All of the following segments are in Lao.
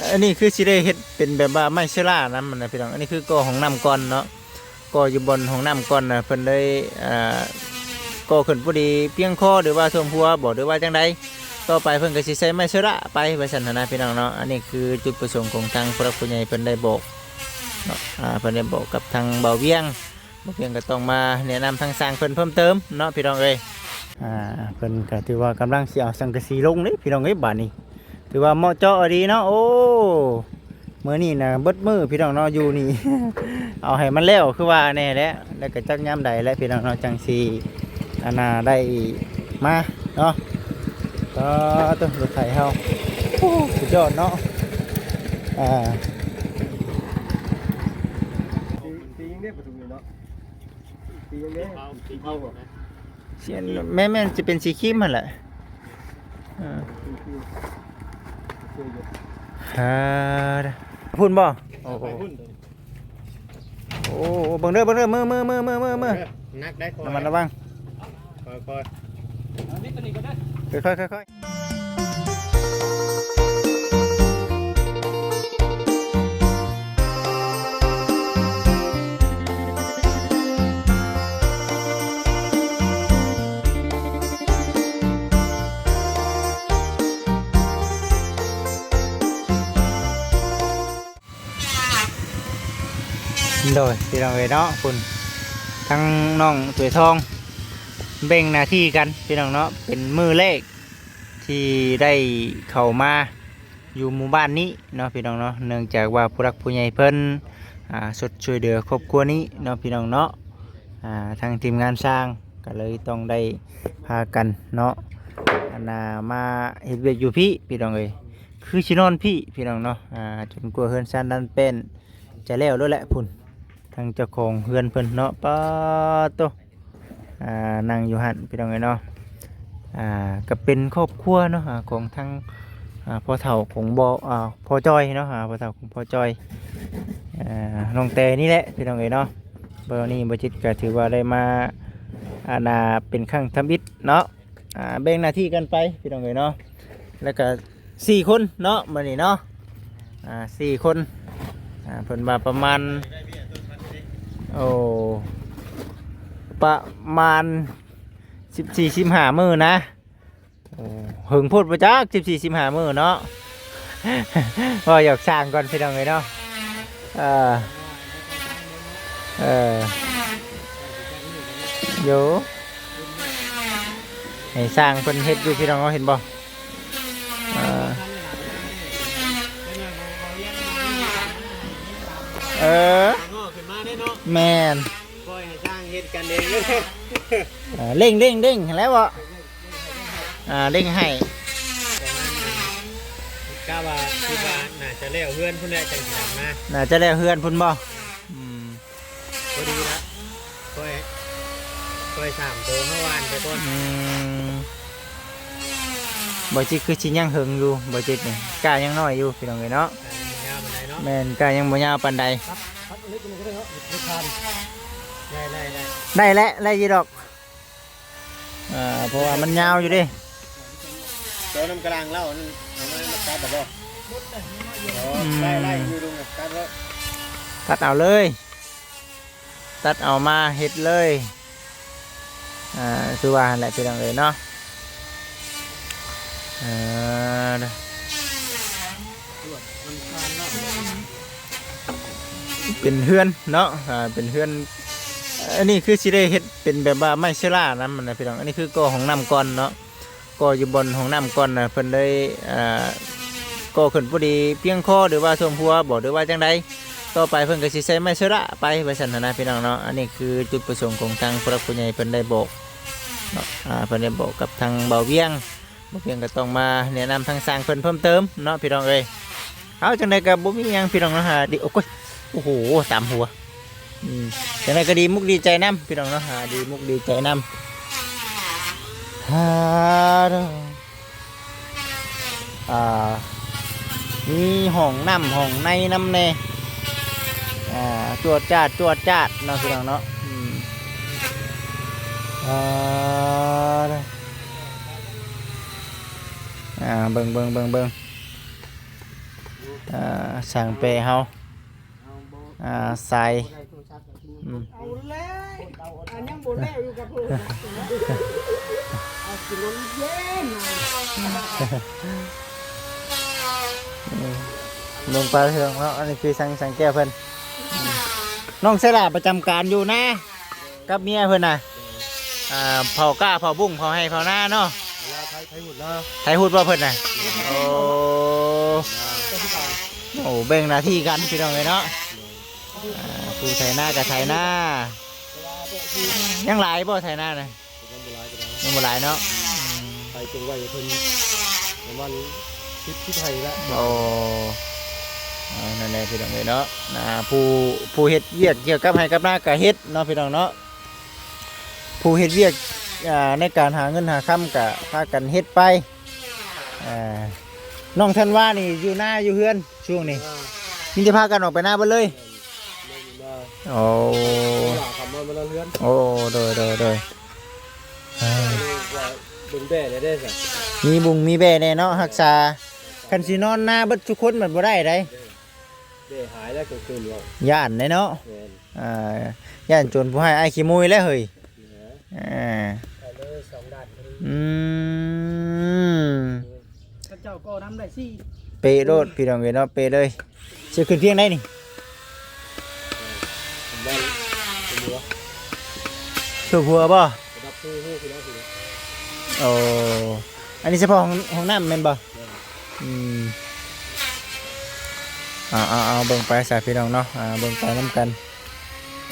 ອັນນີ້ຄືຊິໄດ້ເຮັດເປັນແບບວ່າໄມ້ເຊື້ອລານຳນະພີ່ນ້ອງ. ອັນນີ້ຄືກໍ່ຫ້ອງນ້ຳກ່ອນເນາະ, ກໍ່ຢູ່ບ່ອນຫ້ອງນ້ຳກ່ອນນະ ເພິ່ນເລີຍ ອ່າ ກໍ່ຂຶ້ນພໍດີພຽງພໍ ຫຼືວ່າຖ້ວມຫົວບໍ ຫຼືວ່າຈັ່ງໃດ, ຕໍ່ໄປເພິ່ນກໍຊິໃສ່ໄມ້ເຊື້ອລາໄປວ່າຊັ້ນຫັ້ນນະພີ່ນ້ອງເນາະ. ອັນນີ້ຄືຈຸດປະສົງຂອງທາງຜູ້ຫຼັກຜູ້ໃຫຍ່ເພິ່ນໄດ້ບອກເນາະ, ອ່າ ເພິ່ນໄດ້ບອກກັບທາງບ່າວວຽງ. ບ່າວວຽງກໍຕ້ອງມາແນະນຳທາງຊ່າງເພິ່ນເພີ່ມເຕີມເນາະພີ່ນ້ອງເອີຍ. ອ່າ ເພິ່ນກໍຖືວ່າກຳລັງຊິເອົາສັງກະສີລົງເດ້ພີ່ນ້ອງເອີຍ ບາດນີ້ຖືວ່າເໝາະເຈາະອີ່ຫຼີເນາະ. ໂອ້ ມື້ນີ້ນະເບິດມື້ພີ່ນ້ອງເນາະ ຢູ່ນີ້ ເອົາໃຫ້ມັນແລ້ວຄືວ່າແນ່ແຫຼະ. ແລ້ວກໍຈັກຍາມໃດແຫຼະພີ່ນ້ອງເນາະ ຈັ່ງຊິ ອັນນ່າ ໄດ້ມາເນາະ. ກໍຕົວລົດໄຖເຮົາ ໂອ້ ສຸດຍອດເນາະ. ອ່າ ຕີ ຕີຫຍັງເດ້ປະຕູນີ້ເນາະ? ສີຫຍັງເດ້? ສີຂາວ ສີຂາວບໍ່? ສີ ແມ່ນໆ ຈະເປັນສີຄຣີມຫັ້ນແຫຼະ. ເອີ ສີຄຣີມ ໂອເຄຢູ່. ອ່າ ພຸ້ນບໍ່? ໂອ້ໂຫ ໄປພຸ້ນ ໂອ້ ເບິ່ງເດີ ເບິ່ງເດີ ມື ມື ມື ມື ມື ມື ເອີ ໜັກໄດ໋ ຄອຍ ລະມັດລະວັງ ຄ່ອຍໆ ເອົານີ້ຕົວນີ້ກ່ອນເດີ ຄ່ອຍໆ ຄ່ອຍໆ. ໂດຍ ພີ່ນ້ອງເອີຍເນາະ ພຸ້ນ ທາງນ້ອງຖວຍທອງແບ່ງໜ້າທີ່ກັນ ພີ່ນ້ອງເນາະ. ເປັນມື້ແລກທີ່ໄດ້ເຂົ້າມາຢູ່ໝູ່ບ້ານນີ້ເນາະ ພີ່ນ້ອງເນາະ, ເນື່ອງຈາກວ່າຜູ້ຫຼັກຜູ້ໃຫຍ່ເພິ່ນ ອ່າ ຊົດຊ່ວຍເຫຼືອຄອບຄົວນີ້ເນາະ ພີ່ນ້ອງເນາະ. ອ່າ ທາງທີມງານຊ່າງກໍເລີຍຕ້ອງໄດ້ພາກັນເນາະ ອັນນ່າ ມາເຮັດວຽກຢູ່ພີ້ ພີ່ນ້ອງເອີຍ. ຄືຊິນອນພີ້ ພີ່ນ້ອງເນາະ, ອ່າ ຈົນກວ່າເຮືອນຊານດັນແປ້ນຈະແລ້ວໂລດແຫຼະພຸ້ນ. ທາງເຈົ້າຂອງເຮືອນເພິ່ນເນາະ ປາໂຕ ອ່າ ນັ່ງຢູ່ຫັ້ນ ພີ່ນ້ອງເອີຍເນາະ. ອ່າ ກໍເປັນຄອບຄົວເນາະ ອ່າ ຂອງທາງ ອ່າ ພໍ່ເຖົ້າຂອງບໍ່ ອ່າ ພໍ່ຈ່ອຍເນາະ, ອ່າ ພໍ່ເຖົ້າຂອງພໍ່ຈ່ອຍ ອ່າ ນ້ອງແຕນີ້ແຫຼະ ພີ່ນ້ອງເອີຍເນາະ. ມື້ນີ້ບໍ່ຈິດກໍຖືວ່າໄດ້ມາ ອັນນ່າ ເປັນຄັ້ງທຳອິດເນາະ. ອ່າ ແບ່ງໜ້າທີ່ກັນໄປ ພີ່ນ້ອງເອີຍເນາະ. ແລ້ວກໍສີ່ຄົນເນາະ ມື້ນີ້ເນາະ, ອ່າ ສີ່ຄົນ. ອ່າ ເພິ່ນວ່າປະມານ ໂອ້ ປະມານສິບສີ່ ສິບຫ້າມື້ນະ. ໂອ້ ເຫິງໂພດບໍ່ຈັກ ສິບສີ່ ສິບຫ້າມື້ເນາະ. ເວົ້າຫຍອກຊ່າງກ່ອນ ພີ່ນ້ອງເອີຍເນາະ. ເອີ ເອີ ໂຢ ໃຫ້ຊ່າງເພິ່ນເຮັດຢູ່ ພີ່ນ້ອງເນາະ ເຫັນບໍ່? ເອີ ເອີ ງອຂຶ້ນມາເດ້ເນາະ. ແມ່ນ ປ່ອຍໃຫ້ຊ່າງເຮັດກັນເອງເລີຍ. ເອີ ເລັ່ງໆໆ ຫັ້ນແຫຼະເບາະ. ອ່າ ເລັ່ງໃຫ້ ປະມານນັ້ນ. ກະວ່າ ຄິດວ່າໜ້າຈະແລ້ວເຮືອນພຸ້ນແຫຼະ ຈັ່ງຊິດຳນາ. ໜ້າຈະແລ້ວເຮືອນພຸ້ນບໍ່? ອືມ ພໍດີລະ ຂ້ອຍ ຂ້ອຍສາມໂຕເຮົາຫວ່ານໄປກ່ອນ. ອືມ ບໍ່ຈິດຄືຊິຍັງເຫິງຢູ່ ບໍ່ຈິດນີ້ ກ້າຍັງນ້ອຍຢູ່ ພີ່ນ້ອງເອີຍເນາະ. ກ້າຍັງບໍ່ຍາວປານໃດເນາະ. ແມ່ນ ກ້າຍັງບໍ່ຍາວປານໃດ. ຕັດ ຕັດເລັກນ້ອຍກໍໄດ້ເນາະ ເລັກຄານ. ໄດ້ ໄດ້ ໄດ້ ໄດ້ຢູ່ດອກ. ອ່າ ເພາະວ່າມັນຍາວຢູ່ເດ້. ເຈົ້ານຳກະລາງເລົ່ານັ້ນ ເອົາມາຕັດໄດ້ບໍ່? ອໍ ອືມ ໄດ້ ໄດ້ຢູ່ລຸງ ຕັດເລີຍ ຕັດເອົາເລີຍ ຕັດເອົາມາເຮັດເລີຍ. ອ່າ ຄືວ່າຫັ້ນແຫຼະ ພີ່ນ້ອງເອີຍເນາະ. ເອີ ເປັນເຮືອນເນາະ ອ່າ ເປັນເຮືອນ. ອັນນີ້ຄືຊິໄດ້ເຮັດເປັນແບບວ່າໄມ້ເຊື້ອລານຳນະພີ່ນ້ອງ. ອັນນີ້ຄືກໍ່ຫ້ອງນ້ຳກ່ອນເນາະ, ກໍ່ຢູ່ບ່ອນຫ້ອງນ້ຳກ່ອນນະ. ເພິ່ນເລີຍ ອ່າ ກໍ່ຂຶ້ນພໍດີພຽງຄໍ ຫຼືວ່າຖ້ວມຫົວບໍ ຫຼືວ່າຈັ່ງໃດ, ຕໍ່ໄປເພິ່ນກໍຊິໃສ່ໄມ້ເຊື້ອລາໄປວ່າຊັ້ນຫັ້ນນະພີ່ນ້ອງເນາະ. ອັນນີ້ຄືຈຸດປະສົງຂອງທາງຜູ້ຫຼັກຜູ້ໃຫຍ່ເພິ່ນໄດ້ບອກເນາະ, ອ່າ ເພິ່ນໄດ້ບອກກັບທາງບ່າວວຽງ. ບໍ່ພຽງກໍຕ້ອງມາແນະນຳທາງຊ່າງເພິ່ນເພີ່ມເຕີມເນາະ ພີ່ນ້ອງເອີຍ. ເອົາ ຈັ່ງໃດກໍບໍ່ມີຫຍັງ ພີ່ນ້ອງເນາະ. ຫາດີ ໂອ້ຍ ໂອ້ໂຫ ຕາມຫົວ. ອືມ ຈັ່ງໃດກໍດີມຸກດີໃຈນຳ ພີ່ນ້ອງເນາະ. ຫາດີມຸກດີໃຈນຳ. ຫາ ອ່າ ມີຫ້ອງນ້ຳຫ້ອງໃນນຳແດ່. ອ່າ ຈວດຈາດ ຈວດຈາດເນາະ ພີ່ນ້ອງເນາະ. ອືມ ອ່າ ອ່າ ເບິ່ງ ເບິ່ງ ເບິ່ງ ເບິ່ງ. ອ່າ ຊ່າງແປເຮົາ ອ່າ ສາຍ ອືມ ເອົາແລ້ວ ອັນຍັງບໍ່ແລ້ວຢູ່ກັບເພິ່ນ ເອົາກິນນ້ຳເຢັນ ເບິ່ງປາເຮືອງເນາະ ອັນນີ້ຄືຊ່າງ ຊ່າງແກ້ວເພິ່ນ ນ້ອງໄຊລາປະຈຳການຢູ່ນາ ກັບເມຍເພິ່ນນະ ອ່າ ເຜົາກ້າເຜົາບຸ້ງເຜົາໄຮ່ເຜົານາເນາະ ແລ້ວໄຖ ໄຖຫຸດນາ ໄຖຫຸດບໍ່ເພິ່ນນະ ໂອ້ ໂອ້ ແບ່ງໜ້າທີ່ກັນພີ່ນ້ອງເອີຍເນາະ ອ່າ ຜູ້ໄຖນາກໍໄຖນາ ຍັງຫຼາຍບໍ່ໄຖນານະ ຍັງບໍ່ຫຼາຍປານໃດ ຍັງບໍ່ຫຼາຍເນາະ ອືມ ໄຖເກັບໄວ້ໃຫ້ເພິ່ນປະມານສິບ ສິບໄຮ່ລະ ໂອ້ ເອີ ນັ້ນແຫຼະພີ່ນ້ອງເອີຍເນາະ ອ່າ ຜູ້ ຜູ້ເຮັດວຽກກ່ຽວກັບໄຮ່ກັບນາກໍເຮັດເນາະພີ່ນ້ອງເນາະ ຜູ້ເຮັດວຽກ ອ່າ ໃນການຫາເງິນຫາຄຳກະພາກັນເຮັດໄປ ອ່າ ນ້ອງທັນວານີ້ຢູ່ນາຢູ່ເຮືອນຊ່ວງນີ້ ເອີ ມີແຕ່ພາກັນອອກໄປນາເບິດເລີຍ ແມ່ນ ແມ່ນຢູ່ນາ ໂອ້ ເວລາເຂົ້າມາມານອນເຮືອນ ໂອ້ ໂດຍ ໂດຍ ໂດຍ ອ່າ ເບິ່ງແບ້ແດ່ເດ້ ມີບຸ້ງມີແບ້ແດ່ເນາະ ຮັກສາ ຄັນຊິນອນນາເບິດທຸກຄົນມັນບໍ່ໄດ້ໃດ ແບ້ຫາຍແລ້ວກາງຄືນເນາະ ຢ້ານເດ້ເນາະ ແມ່ນ ອ່າ ຢ້ານໂຈນຜູ້ຮ້າຍອ້າຍຂີ້ມຸຍແລ້ວເຮີ້ຍ ເອີ ເອີ ໄປເລີຍສອງດ້ານພໍດີ ອືມ ເຂົາເຈົ້າກໍນຳໄດ້ສີ່ ເປະໂລດພີ່ນ້ອງເອີຍເນາະ ເປະເລີຍ ຊິຂຶ້ນພຽງໃດນີ້ ເອີ ເປັນຫົວ ເພື່ອຫົວບໍ່ ລະດັບພູ ພູ ໂອ້ ອັນນີ້ສະເພາະຫ້ອງ ຫ້ອງນ້ຳແມ່ນບໍ່? ແມ່ນ ອືມ ເອົາ ເອົາ ເອົາ ເບິ່ງໄປຊະພີ່ນ້ອງເນາະ ອ່າ ເບິ່ງໄປນຳກັນ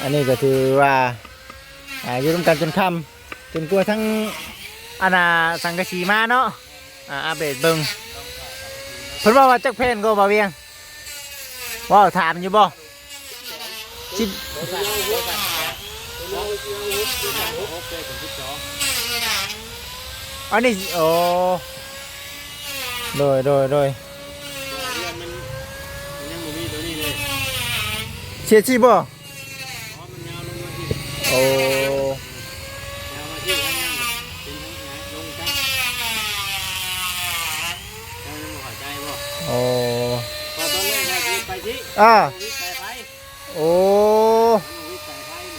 ອັນນີ້ກໍຖືວ່າ ອ່າ ຢູ່ນຳກັນຈົນຄ່ຳ ຈົນກວ່າທັງ ອັນນ່າ ສັງກະສີມາເນາະ ອ່າ ອັບເດດເບິ່ງ ເພິ່ນເວົ້າວ່າຈັກແຜ່ນກໍ ບ່າວວຽງ? ເວົ້າຖາມຢູ່ບໍ່? ສິບ ອັນນີ້ ໂອ້ ໂດຍ ໂດຍ ໂດຍ ມັນ ມັນຍັງບໍ່ມີໂຕນີ້ເລີຍ ເສຍຊີບໍ່? ມັນຍາວລົງມາທີ່ ໂອ້ ຍາວມາທີ່ ເປັນທາງໄຫນ ລົງຈັກ ເຈົ້າຍັງບໍ່ເຂົ້າໃຈບໍ່? ໂອ້ ເພາະຕອນແລກວ່າຊິໄປທີ່ ອ່າ ວິດສາຍໄຟ ໂອ້ ວິດສາຍໄຟນີ້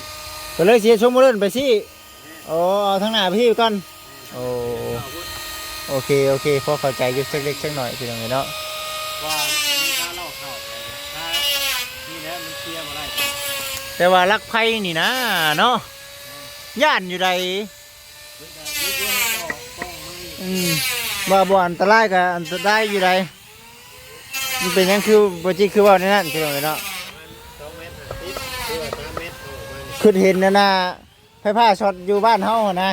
ກໍເລີຍຊິເຮັດຊົງໂມເດີນໄປຊີ້ ແມ່ນ ໂອ້ ເອົາທາງໜ້າໄປພີ້ກ່ອນ ແມ່ນ ໂອ້ ໂອເຄ ໂອເຄ ພໍເຂົ້າໃຈຢູ່ຈັກເລັກຈັກໜ້ອຍພີ່ນ້ອງເອີຍເນາະ ວ່າມີຄາເຫຼົ້າເຂົ້າ ຄານີ້ແຫຼະມັນເຄຍບໍ່ໄດ້ ແຕ່ວ່າລັກໄພນີ້ນາເນາະ ຢ້ານຢູ່ໃດ ອືມ ວ່າບໍ່ອັນຕະລາຍກໍອັນຕະລາຍຢູ່ໃດ ມັນເປັນຫຍັງຄືບໍ່ຈິດຄືເວົ້າແນວນັ້ນພີ່ນ້ອງເອີຍເນາະ ສອງແມັດຫ້າສິບ ຫຼືວ່າສາມແມັດ ເອົາອອກມານີ້ ຄິດເຫັນອັນນ່າ ໄຟຟ້າຊັອດຢູ່ບ້ານເຮົາຫັ້ນນະ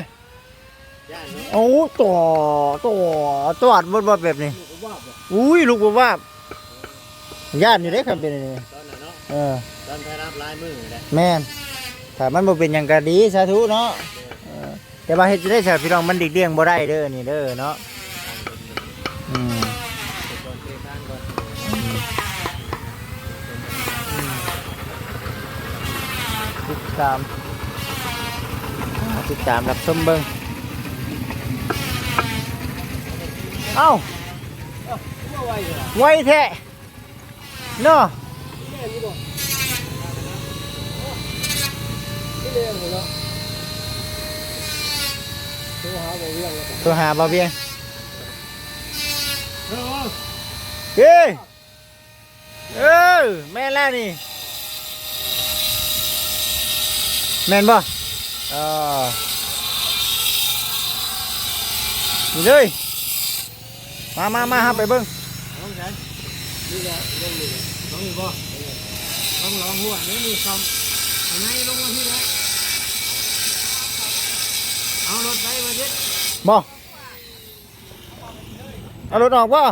ຢ້ານເນາະ ໂອ້ ຕໍ່ ຕໍ່ ຕອດເບິດບໍ່ແບບນີ້ ລຸກວາບບໍ່ ອຸ້ຍ ລຸກວາບ ຢ້ານຢູ່ເດ້ຄັນເປັນອັນນີ້ ຕອນນັ້ນເນາະ ເອີ ຕອນໄຟດັບຫຼາຍມື້ແຫຼະ ແມ່ນ ຖ້າມັນບໍ່ເປັນຫຍັງກໍດີ ສາທຸເນາະ ເອີ ແຕ່ວ່າເຮັດຈັ່ງໃດຊະພີ່ນ້ອງ ມັນຫຼີກລ່ຽງບໍ່ໄດ້ເດີ ອັນນີ້ເດີເນາະ ອືມ ຕິດຕາມ ຕິດຕາມຮັບຊົມເບິ່ງ ເອົ້າ ເອົ້າ ຄືວ່າໄວແທ້ລະ ໄວແທ້ ເນາະ ແມ່ນຢູ່ບໍ່ ຄືແມ່ນຢູ່ເນາະ ໂທຫາບ່າວວຽງ ໂທຫາບ່າວວຽງ ເອີ ເອີ ເອີ ແມ່ນແລ້ວນີ້ ແມ່ນບໍ່? ເອີ ນີ້ເລີຍ ມາ ມາ ມາ ເຮົາໄປເບິ່ງ ລົງໃສ? ນີ້ແຫຼະ ລົງນີ້ແຫຼະ ລົງນີ້ບໍ່? ລົງ ລົງຫົວນີ້ ນີ້ຊອມ ເອົາໃນລົງມາພີ້ແຫຼະ ເອົາລົດໄປບໍ່ຈິດ ບໍ່? ເອົາລົດອອກບໍ່?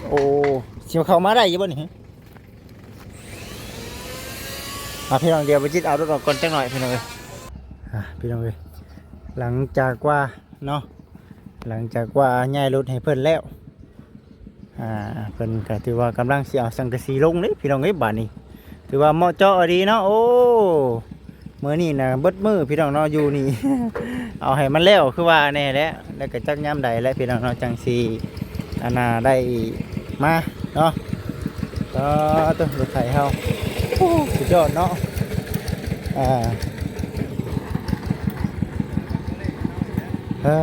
ໂອ້ ຊິເຂົ້າມາໄດ້ຢູ່ບໍ່ນີ້? ອ່າ ພີ່ນ້ອງ ດຽວບໍ່ຈິດເອົາລົດອອກກ່ອນຈັກໜ້ອຍ ພີ່ນ້ອງເອີຍ ອ່າ ພີ່ນ້ອງເອີຍ ຫຼັງຈາກວ່າເນາະ ຫຼັງຈາກວ່າຍ້າຍລົດໃຫ້ເພິ່ນແລ້ວ ອ່າ ເພິ່ນກໍຖືວ່າກຳລັງຊິເອົາສັງກະສີລົງເດ້ ພີ່ນ້ອງເອີຍ ບາດນີ້ ຖືວ່າເໝາະເຈາະດີເນາະ ໂອ້ ມື້ນີ້ນະເບິດມື້ພີ່ນ້ອງເນາະ ຢູ່ນີ້ ເອົາໃຫ້ມັນແລ້ວຄືວ່າແນ່ແຫຼະ ແລ້ວກໍຈັກຍາມໃດແຫຼະພີ່ນ້ອງເນາະ ຈັ່ງຊິ ອັນນ່າໄດ້ມາເນາະ. ກໍຕົວລົດໄຖເຮົາ ໂອ້ ສຸດຍອດເນາະ. ອ່າ ເອີ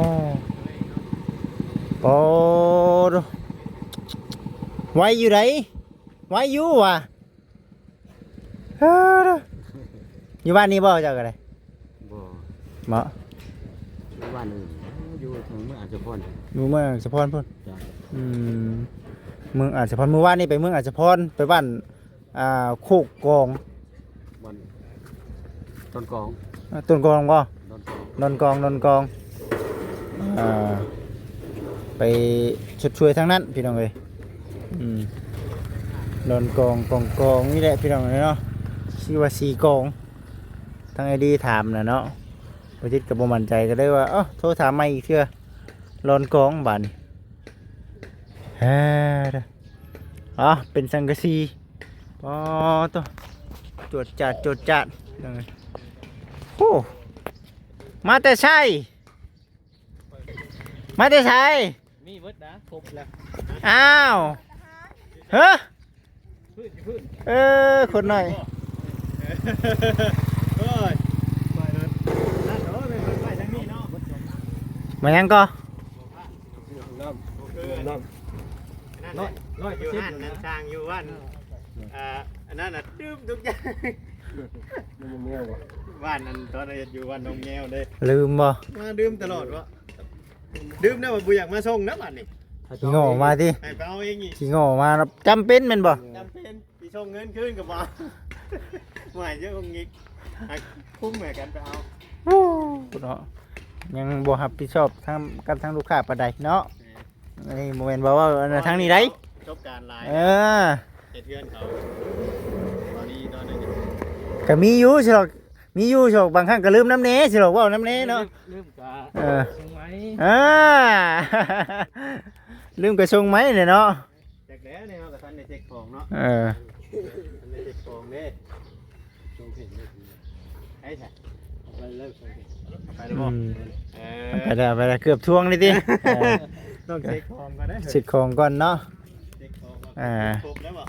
ໂອ້ ໄວຢູ່ໃດ໋ ໄວຢູ່ຫວາ. ເອີ ຢູ່ບ້ານນີ້ບໍ່ເຈົ້າກໍໄດ້? ບໍ່ ບໍ່ ຢູ່ບ້ານອື່ນ ຢູ່ເມືອງອັດສະພອນ ຢູ່ເມືອງອັດສະພອນພຸ້ນ. ເຈົ້າ ອືມ ເມືອງອັດສະພອນ ມື້ວານນີ້ໄປເມືອງອັດສະພອນ ໄປບ້ານ ອ່າ ໂຄກກອງ ບ່ອນ ຕົ້ນກອງ ອ່າ ຕົ້ນກອງບໍ່? ດອນກອງ ດອນກອງ ດອນກອງ ອ່າ ໄປຊົດຊ່ວຍທາງນັ້ນພີ່ນ້ອງເອີຍ. ອືມ ດອນກອງ ກອງກອງນີ້ແຫຼະພີ່ນ້ອງເອີຍເນາະ ຊື່ວ່າສີ່ກອງ. ທາງໄອດີຖາມນະເນາະ ບໍ່ຈິດກໍບໍ່ໝັ້ນໃຈ ກໍເລີຍວ່າ ເອົ້າ ໂທຖາມໃໝ່ອີກເທື່ອ ດອນກອງບາດນີ້. ເອີ ເປັນສັງກະສີ ອໍ ໂຕ ຈວດຈາດ ຈວດຈາດ. ໂອ້ ມາແຕ່ໃສ? ມາແຕ່ໃສ? ມີເບິດນະ ຄົບແລ້ວ. ອ້າວ ເຮີ ເອີ ຄົນນ້ອຍ ໂອ້ຍ ມາຫຍັງກໍ? ຮ້ອຍ ຮ້ອຍເປີເຊັນ ຢູ່ຫັ້ນນັ້ນ ຊ່າງຢູ່ບ້ານ ອ່າ ອັນນັ້ນນະ ດື່ມທຸກຢ່າງ ບ້ານນັ້ນ ຕອນເຮັດຢູ່ບ້ານໜອງແງວເດ້ ລືມບໍ່? ມາດື່ມຕະຫຼອດວະ ດື່ມແລ້ວບໍ່ຢາກມາສົ່ງນະບາດນີ້ ຂີ້ງໍມາຕິ ໃຫ້ໄປເອົາເອງອີກ ຂີ້ງໍມາ ຈຳເປັນແມ່ນບໍ່? ຈຳເປັນ ຊິສົ່ງເງິນຄືນກໍບໍ່ເອົາ ໝາຍເຈົ້າອີກ ໃຫ້ຄຸ້ມໃຫ້ກັນໄປເອົາ ໂອ້ ເນາະ ຍັງບໍ່ຮັບຜິດຊອບທາງ ກັບທາງລູກຄ້າປານໃດເນາະ. ອັນນີ້ບໍ່ແມ່ນວ່າເວົ້າອັນນັ້ນທາງນີ້ໄດ໋ ປະສົບການຫຼາຍ ເອີ ເຮັດເຮືອນເຂົາ ຕອນນີ້ຕອນນັ້ນ ກໍມີຢູ່ຊິດອກ ມີຢູ່ຊິດອກ ບາງຄັ້ງກໍລືມນຳແດ່ຊິດອກ ເວົ້ານຳແດ່ເນາະ ລືມ ລືມກະ ເອີ ສົ່ງໄມ້ ອ່າ ລືມກະສົ່ງໄມ້ແຫຼະເນາະ. ຈັກແລ້ວນີ້ເຮົາກໍທັນໄດ້ເຊັກຂອງເນາະ ເອີ ທັນໄດ້ເຊັກຂອງເດ້ ສົ່ງເພງເດ້ ໃຫ້ຊະ ເອົາໄປເລີຍ ເອົາໄປແລ້ວບໍ່? ອືມ ເອີ ເອົາໄປແລ້ວ ເອົາໄປແລ້ວ ເກືອບທວງເລີຍຕິ ເອີ ຕ້ອງເຊັກຂອງກ່ອນເດ້ ເຊັກຂອງກ່ອນເນາະ ເຊັກຂອງກ່ອນ ອ່າ ຄົບແລ້ວບໍ່?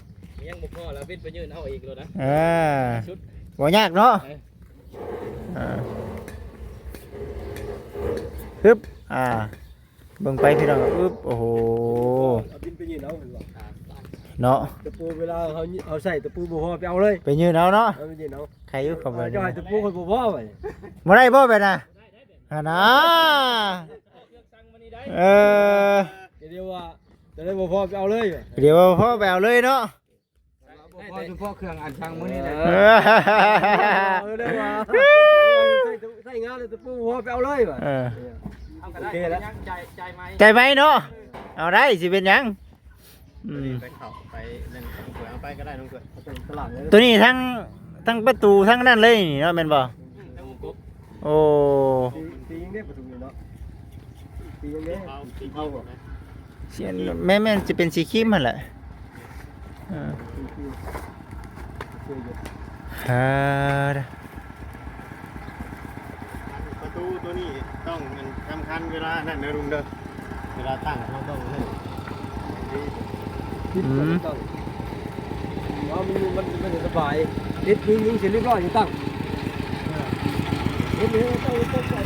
ຍັງບໍ່ພໍແລ້ວ ບິນໄປຍື່ນເອົາອີກໂລດນະ ເອີ ສຸດ ບໍ່ຍາກເນາະ ເອີ ອ່າ ຮຶບ ອ່າ ເບິ່ງໄປພີ່ນ້ອງ ອຶບ ໂອ້ໂຫ ເອົາບິນໄປຍື່ນເອົາ ເຫັນບໍ່ ເນາະ ຕະປູເວລາເຮົາ ເຮົາໃຊ້ຕະປູບໍ່ພໍໄປເອົາເລີຍ ໄປຍື່ນເອົາເນາະ ເອົາໄປຍື່ນເອົາ ໃຄຢູ່ ເຂົາບໍ່ ເຈົ້າໃຫ້ຕະປູຂ້ອຍບໍ່ພໍໄປ ບໍ່ໄດ້ບໍ່ແບບນັ້ນ ຫັ້ນນະ ເອີ ກໍດຽວວ່າ ຈະໄດ້ບໍ່ພໍໄປເອົາເລີຍ ດຽວບໍ່ພໍໄປເອົາເລີຍເນາະ. ບໍ່ພໍ ສະເພາະເຄື່ອງອັນຊ່າງມື້ນີ້ແຫຼະ ເອີ ເອີ ໄດ້ວ່າ ໃຊ້ ໃຊ້ງານແລ້ວຕະປູບໍ່ພໍໄປເອົາເລີຍວ່າ ເອີ ໂອເຄແລ້ວ ຈ່າຍ ຈ່າຍໃໝ່ ຈ່າຍໃໝ່ເນາະ ເອົາໄດ້ ຊິເປັນຫຍັງ ອືມ ໄປເຂົ້າໄປນັ້ນ ນ້ອງເຂືອ ເອົາໄປກໍໄດ້ ນ້ອງເຂືອ ເອົາໄປຕະຫຼາດເລີຍ ໂຕນີ້ທັງ ທັງປະຕູທັງນັ້ນເລີຍນີ້ເນາະ ແມ່ນບໍ່? ອືມ ທັງວົງກົບ ໂອ້ ຕີ ຕີຫຍັງເດ້ປະຕູນີ້ເນາະ ຕີຫຍັງເດ້ ເອົາ ຕີເຂົາບໍ່? ສີ ແມ່ນໆ ຊິເປັນສີຄຣີມຫັ້ນແຫຼະ ເອີ ເອີ ປະຕູໂຕນີ້ຕ້ອງ ອັນ ສຳຄັນເວລານັ້ນເດີລຸງເດີ ເວລາຕັ້ງເຮົາຕ້ອງນັ້ນ ອືມ ວ່າມັນ ມັນ ມັນສະບາຍ ຕິດຍິງໆ ເສັດຮຽບຮ້ອຍ ຈັ່ງຕັ້ງ ເອີ ເຮັດເລີຍ ເອົາ ເອົາ ເອົາ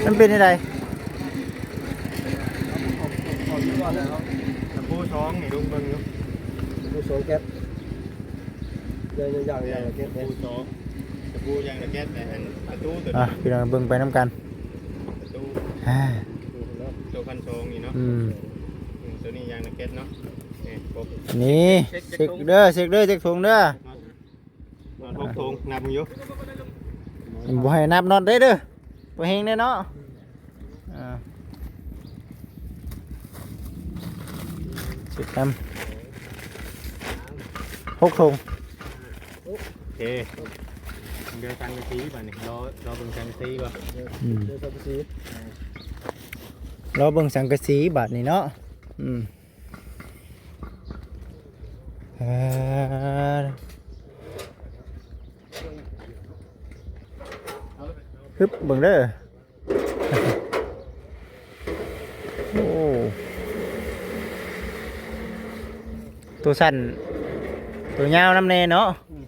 ມັນເປັນຈັ່ງໃດ? ຕະປູສອງນີ້ລຸງເບິ່ງຢູ່ ຕະປູສອງແກັດ ຢ່າງ ຢ່າງ ຢ່າງລະແກັດເດ້ ຕະປູສອງ ຕະປູຢ່າງລະແກັດ ແຕ່ອັນປະຕູໂຕ ອ່ະ ພີ່ນ້ອງເບິ່ງໄປນຳກັນ ປະຕູ ອ່າ ໂຕພັນສອງນີ້ເນາະ ອືມ ອືມ ໂຕນີ້ຢ່າງລະແກັດເນາະ ນີ້ ຄົບ ນີ້ ເຊັກ ເຊັກເດີ ເຊັກເດີ ເຊັກຖົງເດີ ເນາະ ຫົກຖົງ ນັບຢູ່ ບໍ່ໃຫ້ນັບນັອດເດ້ເດີ ບໍ່ແຮງເດ້ເນາະ ອ່າ ເຊັກນຳ ຫົກຖົງ ໂອເຄ ເດີສັງກະສີບາດນີ້ ລໍ ລໍເບິ່ງສັງກະສີບໍ່ ອືມ ເດີສັງກະສີ ລໍເບິ່ງສັງກະສີບາດນີ້ເນາະ ອືມ. ອ່າ ປຶບ ເບິ່ງເດີ. ໂອ້ ໂຕສັ້ນ ໂຕຍາວນຳແດ່ເນາະ. ອືມ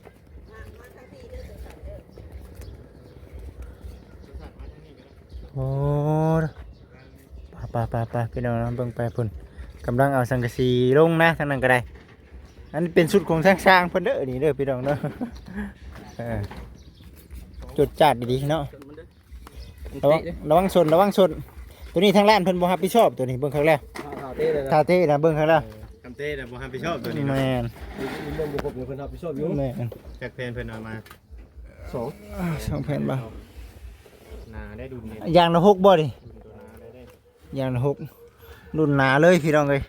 ໂອ້ ໄປໆໆໆ ພີ່ນ້ອງເນາະ ເບິ່ງໄປພຸ້ນ ກຳລັງເອົາສັງກະສີລົງນະ ທາງນັ້ນກໍໄດ້. ອັນນີ້ເປັນຊຸດຂອງທາງຊ່າງເພິ່ນເດີ ນີ້ເດີ ພີ່ນ້ອງເນາະ. ເອີ ຈົດຈາດດີໆເນາະ. ລະວັງ ລະວັງຊົນ ລະວັງຊົນ. ໂຕນີ້ທາງຮ້ານເພິ່ນບໍ່ຮັບຜິດຊອບ ໂຕນີ້ເບິ່ງຄັກແລ້ວ. ຖ້າເຕະເລີຍນະ ຖ້າເຕະນະ ເບິ່ງຄັກແລ້ວ. ເອີ ຄັນເຕະນະບໍ່ຮັບຜິດຊອບໂຕນີ້ເນາະ. ແມ່ນ ເບິ່ງບໍ່ຄົບເລີຍ ເພິ່ນຮັບຜິດຊອບຢູ່. ແມ່ນ ຈັກແຜ່ນເພິ່ນເອົາມາ? ສອງ ສອງແຜ່ນບໍ່? ໜາໄດ້ດຸນນີ້ ຢ່າງລະຫົກບໍ່ນີ້? ດຸນໂຕໜາໄດ້ເດ້ ຢ່າງລະຫົກ ດຸນໜາເລີຍ ພີ່ນ້ອງເອີຍ.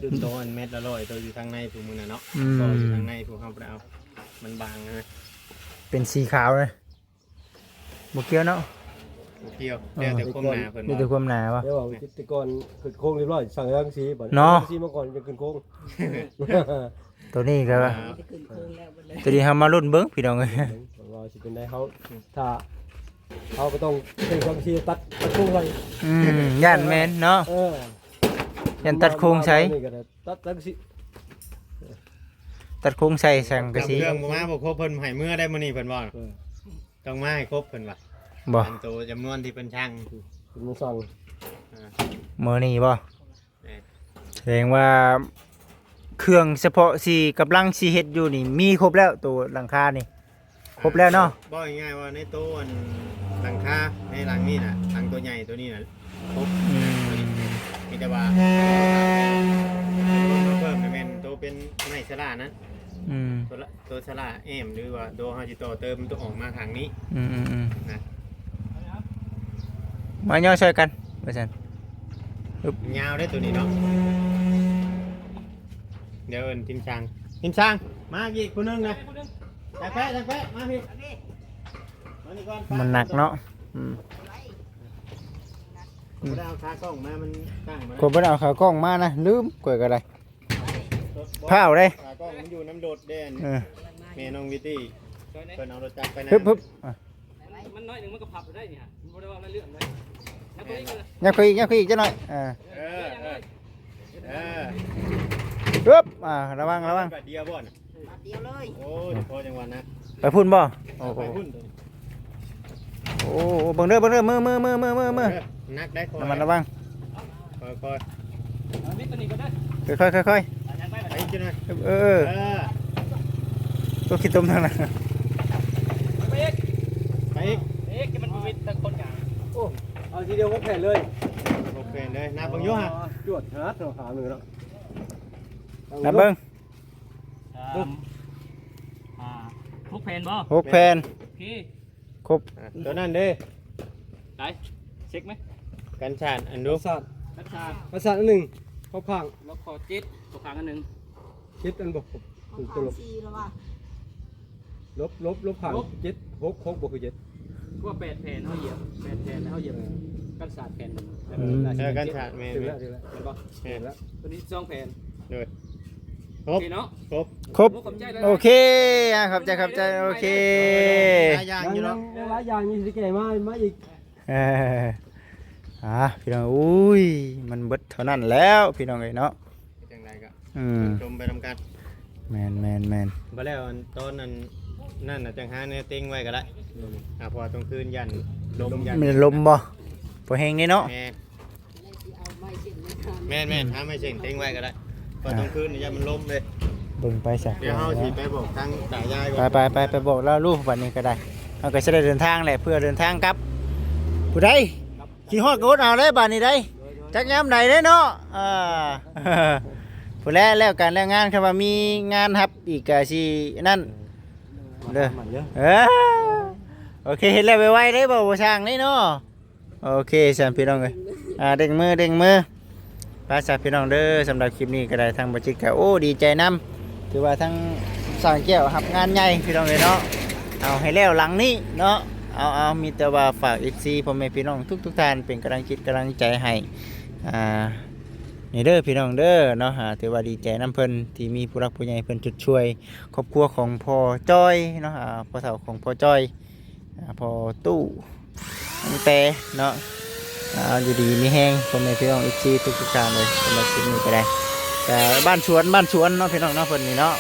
ດຸນໂຕອັນແມັດລະຮ້ອຍ ໂຕຢູ່ທາງໃນຜູ້ມື້ນັ້ນເນາະ. ອືມ ໂຕຢູ່ທາງໃນຜູ້ເຮົາບໍ່ໄດ້ເອົາ ມັນບາງນະ ເປັນສີຂາວນະ. ບໍ່ກ່ຽວເນາະ ບໍ່ກ່ຽວ. ເອີ ແລ້ວແຕ່ຄວາມໜາເພິ່ນ ມີແຕ່ຄວາມໜາບໍ່? ແຕ່ວ່າແຕ່ກ່ອນຂຶ້ນໂຄງຮຽບຮ້ອຍ ສັ່ງສັງກະສີ ບັດນີ້ເນາະ ສັງກະສີມາກ່ອນ ຈັ່ງຂຶ້ນໂຄງ. ໂຕນີ້ກໍ ອ່າ ໂຕນີ້ເຮົາມາລຸ້ນເບິ່ງ ພີ່ນ້ອງເອີຍ ວ່າຊິເປັນໃດ. ເຮົາ ຖ້າ ເຮົາກໍຕ້ອງໃຊ້ຄວາມເຊື່ອຕັດ ຕັດໂຄງໄວ້. ອືມ ຢ້ານແມ່ນເນາະ. ເອີ ຢ້ານຕັດໂຄງໃສ່ ຕັດ ຕັດ ຕັດໂຄງໃສ່ສັງກະສີ. ເຄື່ອງບໍ່ມາບໍ່ຄົບ ເພິ່ນໃຫ້ເມືອໄດ້ມື້ນີ້ ເພິ່ນວ່າ. ເອີ ຕ້ອງມາໃຫ້ຄົບ ເພິ່ນວ່າ. ບໍ່ ອັນໂຕຈຳນວນທີ່ເພິ່ນສັ່ງ ເພິ່ນມາສັ່ງ. ອ່າ ມື້ນີ້ບໍ່? ແມ່ນ ສະແດງວ່າເຄື່ອງສະເພາະທີ່ກຳລັງຊິເຮັດຢູ່ນີ້ມີຄົບແລ້ວ ໂຕຫຼັງຄານີ້ຄົບແລ້ວເນາະ. ເວົ້າງ່າຍໆວ່າໃນໂຕອັນຫຼັງຄາໃນຫຼັງນີ້ນະ ຫຼັງໂຕໃຫຍ່ໂຕນີ້ນະຄົບ. ອືມ ມີແຕ່ວ່າເພີ່ມນີ້ແມ່ນໂຕເປັນໄມ້ສະຫຼານັ້ນ. ອືມ ໂຕສະຫຼາແອ້ມ ຫຼືວ່າໂຕເຮົາຊິຕໍ່ເຕີມ ໂຕອອກມາທາງນີ້. ອືມໆໆ ນະ ມາຍໍຊ່ອຍກັນວ່າຊັ້ນ. ຍາວເດ້ໂຕນີ້ເນາະ. ດຽວເອີ້ນທີມຊ່າງ ທີມຊ່າງ ມາອີກຜູ້ໜຶ່ງນະ. ຈັກແປະ ຈັກແປະ ມາພີ້ ມານີ້ກ່ອນ. ມັນໜັກເນາະ. ອືມ ບໍ່ໄດ້ເອົາຂາກ້ອງມາ ມັນຕັ້ງມາ ຂ້ອຍບໍ່ໄດ້ເອົາຂາກ້ອງມານະ ລືມ ຂ້ອຍກໍໄດ້ ພ້າວເດ້ ຂາກ້ອງມັນຢູ່ນຳລົດເດ້. ເອີ ແມ່ນ້ອງວິຕີ ເພິ່ນເອົາລົດຈັກໄປນຳ. ຮຶບໆ ອ່ະ ມັນໜ້ອຍໜຶ່ງມັນກໍພັບໄດ້ນີ້ຮະ ມັນບໍ່ໄດ້ເວົ້າຫຼາຍເລື່ອງເດ້. ຍັບເຂົ້າອີກ ຍັບເຂົ້າອີກຈັກໜ້ອຍ. ອ່າ ເອີ ເອີ ເອີ ຮຶບ ອ່າ ລະວັງ ລະວັງ. ບາດດຽວບໍ່ນະ? ບາດດຽວເລີຍ. ໂອ້ຍ ພໍຈັ່ງວ່ານະ ໄປພຸ້ນບໍ່? ໂອ້ ໄປພຸ້ນໂຕນີ້. ໂອ້ ເບິ່ງເດີ ເບິ່ງເດີ ມື ມື ມື ໜັກໄດ໋. ລະມັດລະວັງ ຄ່ອຍໆ ເອົາມິດໂຕນີ້ກ່ອນເດີ ຄ່ອຍໆ ຄ່ອຍໆ ໄປອີກຈັກໜ້ອຍ. ເອີ ເອີ ເອີ ໂຕຂີ້ຕົມທາງນັ້ນ ໄປອີກ ໄປອີກ ໄປອີກ ມັນບໍ່ມີແຕ່ຄົນຫຍັງ. ໂອ້ ເອົາທີດຽວຫົກແຜ່ນເລີຍ ຫົກແຜ່ນເລີຍ. ນັບເບິ່ງຢູ່ຫະ ຈວດຂະໜາດເນາະ ຂາໜຶ່ງເນາະ. ນັບເບິ່ງ ສາມ ຫ້າ ຫົກແຜ່ນບໍ່? ຫົກແຜ່ນ ໂອເຄ ຄົບ. ອ່ະ ໂຕນັ້ນເດ້ ໄດ້ ເຊັກໄໝ? ກັນສາດອັນດູ ກັນສາດ ກັນສາດ ກັນສາດອັນໜຶ່ງ ຄົບຂ້າງ ແລ້ວກໍເຈັດ ຄົບຂ້າງອັນໜຶ່ງ ເຈັດອັນບໍ່ຄົບ. ຄົບຂ້າງສີ່ແລ້ວວ່າ ລົບ ລົບ ລົບຂ້າງ ລົບ ເຈັດ ຫົກ ຫົກບໍ່ຄືເຈັດ ຄືວ່າແປດແຜ່ນ ເຮົາຢຽບແປດແຜ່ນ ແລ້ວເຮົາຢຽບ ເອີ ກັນສາດແຜ່ນໜຶ່ງ. ອືມ ເອີ ກັນສາດແມ່ນ ຖືກແລ້ວ ຖືກແລ້ວ ເຫັນບໍ່? ແມ່ນ ຖືກແລ້ວ ໂຕນີ້ສອງແຜ່ນ ໂດຍ ຄົບ ໂອເຄເນາະ ຄົບ ຄົບ ໂອ້ ຂອບໃຈຫຼາຍໆ ໂອເຄ ອ່າ ຂອບໃຈ ຂອບໃຈ ໂອເຄ ຫຼາຍຢ່າງຢູ່ເນາະ ຍັງ ຍັງຫຼາຍຢ່າງຢູ່ ຊິແກ້ມາ ມາອີກ. ເອີ ອ່າ ພີ່ນ້ອງ ໂອ້ຍ ມັນເບິດເທົ່ານັ້ນແລ້ວ ພີ່ນ້ອງເອີຍເນາະ. ຈັ່ງໃດກໍ ອືມ ຊົມໄປນຳກັນ. ແມ່ນໆໆ ບໍ່ແລ້ວ ອັນຕອນນັ້ນ ນັ້ນນະ ຈັ່ງຫາແນວເຕັງໄວ້ກໍໄດ້. ອືມ ອ່າ ເພາະວ່າຕອນຄືນຢ້ານລົມ ຢ້ານ ມັນລົມບໍ່ ພໍແຮງເດ້ເນາະ. ແມ່ນ ແມ່ນໆ ຫາໄມ້ເສັງເຕັງໄວ້ກໍໄດ້ ເພາະຕອນຄືນຢ້ານມັນລົມເດ້. ເບິ່ງໄປຊະ ດຽວເຮົາຊິໄປບອກທາງຕາຍາຍກ່ອນ. ໄປໆໆ ໄປບອກລາວລູກ ບັດນີ້ກໍໄດ້ ເຮົາກໍຊິໄດ້ເດີນທາງແຫຼະ ເພື່ອເດີນທາງກັບ. ຜູ້ໃດ ຄິດຮອດກໍອົດເອົາເດ້ບາດນີ້ໄດ໋ ຈັກຍາມໃດເດ້ເນາະ. ອ່າ ພຸ້ນແຫຼະ ແລ້ວການແລ້ວງານ ຄັນວ່າມີງານຮັບອີກກະຊິນັ້ນເດີ. ເອີ ໂອເຄ ເຮັດແລ້ວໄວໆເດ້ ບໍ່ ບໍ່ຊ່າງເດ້ເນາະ. ໂອເຄ ຊັ້ນພີ່ນ້ອງເອີຍ ອ່າ ເດ້ງມື ເດ້ງມື. ໄປຊະພີ່ນ້ອງເດີ ສຳລັບຄລິບນີ້ກໍໄດ້ ທາງບໍ່ຈິດກໍ ໂອ້ ດີໃຈນຳ ຖືວ່າທາງຊ່າງແກ້ວຮັບງານໃຫຍ່ພີ່ນ້ອງເອີຍເນາະ. ເອົາໃຫ້ແລ້ວຫຼັງນີ້ເນາະ ເອົາ ເອົາ ມີແຕ່ວ່າຝາກເອັຟຊີ ພໍ່ແມ່ພີ່ນ້ອງທຸກໆທ່ານ ເປັນກຳລັງຈິດກຳລັງໃຈໃຫ້ ອ່າ ນີ້ເດີພີ່ນ້ອງເດີເນາະ. ອ່າ ຖືວ່າດີໃຈນຳເພິ່ນ ທີ່ມີຜູ້ຫຼັກຜູ້ໃຫຍ່ເພິ່ນຈຸດຊ່ວຍຄອບຄົວຂອງພໍ່ຈ້ອຍເນາະ ອ່າ ພໍ່ເຖົ້າຂອງພໍ່ຈ້ອຍ ອ່າ ພໍ່ຕູ້ຕັ້ງແຕ່ເນາະ ອ່າ ຢູ່ດີມີແຮງ ພໍ່ແມ່ພີ່ນ້ອງ ເອັຟຊີ ທຸກໆທ່ານເລີຍ. ສຳລັບຄລິບນີ້ກໍໄດ້ ກໍບ້ານສວນ ບ້ານສວນເນາະ ພີ່ນ້ອງເນາະ ເພິ່ນນີ້ເນາະ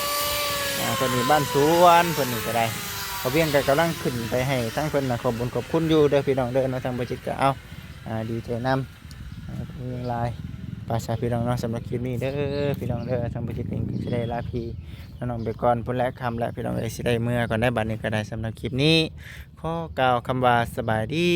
ອ່າ ເພິ່ນນີ້ບ້ານສວນ ເພິ່ນນີ້ກໍໄດ້ ພໍ່ວຽງກໍກຳລັງຂຶ້ນໄປໃຫ້ທາງເພິ່ນນະ ຂອບບຸນຂອບຄຸນຢູ່ເດີພີ່ນ້ອງເດີເນາະ. ທາງບໍ່ຈິດກໍເອົາ ອ່າ ດີໃຈນຳ ອ່າ ເພິ່ນຍັງຫຼາຍ ໄປຊະພີ່ນ້ອງເນາະ. ສຳລັບຄລິບນີ້ເດີພີ່ນ້ອງເດີ ທາງບໍ່ຈິດເອງກໍຊິໄດ້ລາພີ່ນ້ອງໄປກ່ອນ ພຸ້ນແຫຼະ ຄ່ຳແລ້ວພີ່ນ້ອງເອີຍ ຊິໄດ້ເມືອກ່ອນໄດ໋ ບັດນີ້ກໍໄດ້. ສຳລັບຄລິບນີ້ ຂໍກ່າວຄຳວ່າສະບາຍດີ.